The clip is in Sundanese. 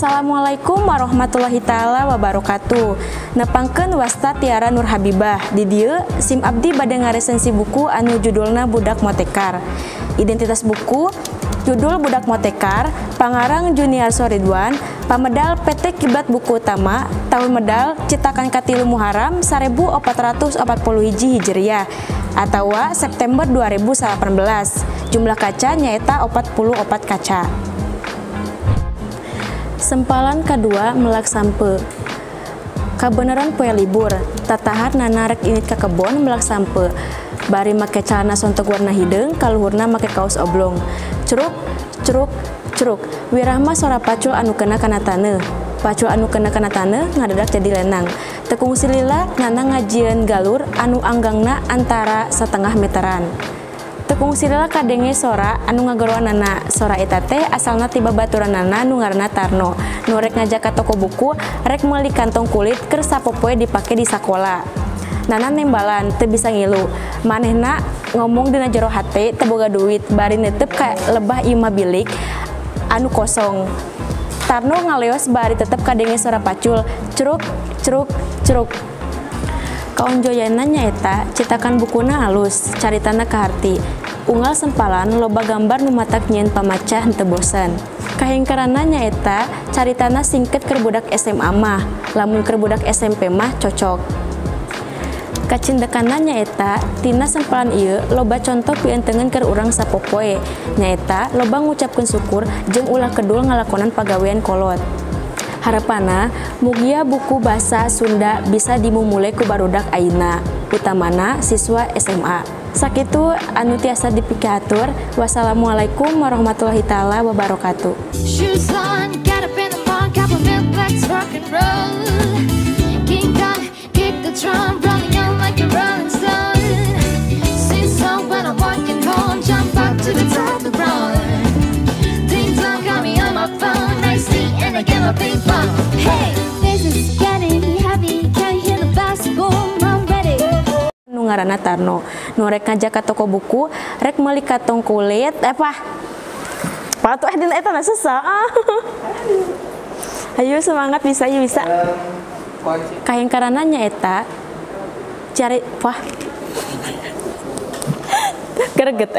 Assalamualaikum warahmatullahi taala wabarakatuh. Nepangkeun wasta Tiara Nur Habibah. Di dieu sim abdi bade ngaresensi buku anu judulna Budak Motekar. Identitas buku judul Budak Motekar, pangarang Juniarso Ridwan, pamedal PT Kiblat Buku Utama, tahun medal citakan katilu Muharram 1441 Hijriah atawa September 2018. Jumlah kaca nyaeta 44 kaca. Sempalan kedua melak sampe. Kabeneran poe libur, tatahar Nana rek init ka kebon melak sampe. Bari make celana sontok warna hideung, kaluhurna make kaos oblong. Curuk, curuk, curuk. Wirahma sora pacul anu kena kana taneuh. Pacul anu kena kana taneuh ngadadak jadi lenang. Teu kungsi lila Nana ngajieun galur anu anggangna antara setengah meteran. Teu kungsi lila kadenge sora anu ngagoroan Nana. Sora eta teh asalna ti babaturan Nana nu ngaranna Tarno. Nu rek ngajak ka toko buku, rek meuli kantong kulit keur sapopoe dipake di sakola. Nana nembalan teu bisa ngilu. Manehna ngomong dina jero hate teu boga duit, bari netep ka lebah imah bilik anu kosong. Tarno ngaleos bari tetep kadenge sora pacul, curuk, curuk, curuk. Kaonjoyana nyaeta citakan bukuna alus, caritana kaharti. Unggal sempalan loba gambar nu matak nyieun pamaca henteu bosen. Kahingkaranna nyaeta caritana singket keur budak SMA mah, lamun keur budak SMP mah cocok. Kacindekanna nyaeta tina sempalan ieu loba conto pientengeun keur urang sapopoe, nyaeta loba ngucapkeun syukur jeung ulah kedul ngalakonan pagawean kolot. Harapanna mugia buku basa Sunda bisa dimumule ku barudak ayeuna, utamana siswa SMA. Sakitu anu tiasa dipikahatur. Wassalamualaikum warahmatullahi taala wabarakatuh. Shoes on, get up in the morning, cup of milk, let's rock and roll. King Kong, kick the drum, rolling on like a rolling stone. Sing song when I'm walking home, jump up to the top of the road. Ding dong, call me on my phone, I see and I get my ping pong. Hey, this is getting heavy, can you hear the bass boom? I'm ready. Nu ngaranna Tarno, nu rek ngajak ka toko buku, rek meuli kantong kulit, apa? Patuh dina eta na susah. Ayo semangat, bisa, yuk bisa. Kahingkaranna nyaeta cari wah. Greget.